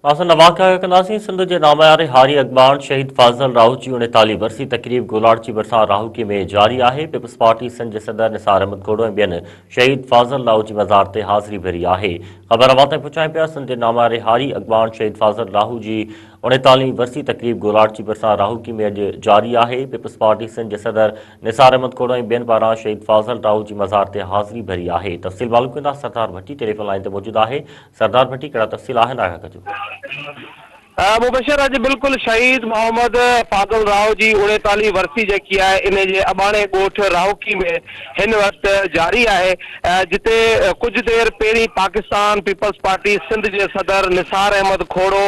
ناظرين واقعا ڪنداسين سنڌ جي نامياري هاري اڳواڻ شهيد فاضل راهو جي 39 ورسي تقريب گولاڙچي ڀرسان راهوڪي ۾ جاري آهي پيپلز پارٽي سنڌ جي صدر نثار احمد کوڙو ۽ ٻين شهيد فاضل راهو جي مزار تي حاضري ڀري آهي خبر اوهان تائين پهچايون پيا سنڌ جي نامياري هاري اڳواڻ شهيد فاضل راهو جي 39 ورسي تقريب گولاڙچي ڀرسان راهوڪي ۾ اڄ جاري آهي پيپلز پارٽي سنڌ جي صدر نثار احمد کوڙو ۽ ٻين پاران شهيد فاضل راهو جي مزار تي حاضري ڀري آهي تفصيل معلوم ڪندا سردار ڀٽي ٽيليفون لائين تي موجود آهي سردار ڀٽي ڪهڙا تفصيل آهن آگاهه ڪجو. مبشر اڄ بلڪل شهيد محمد فاضل راهو جي 39 ورسي جيڪي آهي ان جي اباڻي ڳوٺ راهوڪي ۾ هن وقت جاري آهي جتي ڪجهه دير پهرين پاڪستان پيپلز پارٽي سنڌ جي صدر Nisar Ahmed Khuhro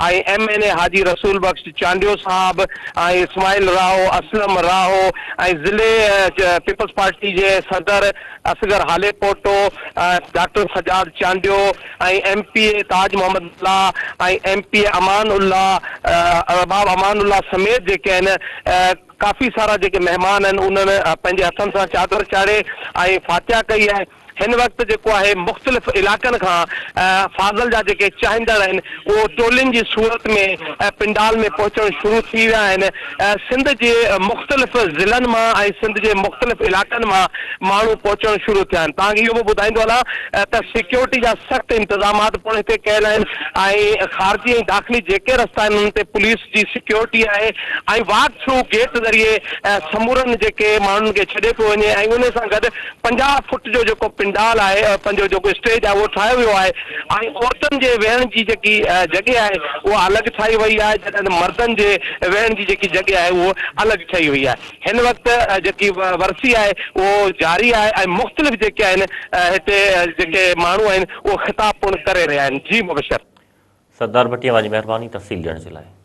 ۽ M N A Haji Rasool Bakhsh Chandio صاحب ۽ اسماعيل راهو اسلم راهو ۽ ضلعي پيپلز پارٽي جي صدر Asghar Halepoto, doctor Sajjad Chandio ۽ M P A Taj Muhammad Mallah ۽ M P A Aman Ullah Arbab Aman Ullah سميت جيڪي آهن ڪافي سارا جيڪي مهمان آهن انهن پنهنجي هٿن سان چادر چاڙهي ۽ فاتحه ڪئي آهي. هن وقت جيڪو آهي مختلف علائقن کان فاضل جا جيڪي چاهيندڙ آهن اهو ٽولين جي صورت ۾ پنڊال ۾ پهچڻ شروع ٿي ويا آهن. سنڌ جي مختلف ضلعن مان ۽ سنڌ جي مختلف علائقن مان ماڻهو پهچڻ شروع ٿيا آهن. توهان کي اهو به ٻڌائيندو هلان ته سيڪيورٽي جا سخت انتظامات پڻ هتي ڪيل آهن ۽ خارجي ۽ داخلي جيڪي رستا آهن انهن تي پوليس جي سيڪيورٽي آهي ۽ واڪ ٿرو گيٽ ذريعي سمورن جيڪي ماڻهن کي ڇڏي پيو وڃي ۽ انهي سان گڏ 50 فٽ جو جيڪو پنڊال آهي پنهنجو جيڪو اسٽيج آهي اهو ٺاهيو ويو آهي ۽ عورتن جي ويهڻ جي جيڪي جڳهه آهي اها الڳ ٺاهي وئي آهي جڏهن ته مردن جي ويهڻ جي جيڪي جڳهه آهي اهو الڳ ٺهي وئي آهي هن وقت جيڪي ورسي آهي اهو جاري آهي ۽ مختلف جيڪي آهن هتي جيڪي ماڻهو آهن اهو خطاب پڻ ڪري رهيا آهن جي مبشر. سردار ڀٽي اوهان جي مهرباني تفصيل ڏيڻ جي لاء.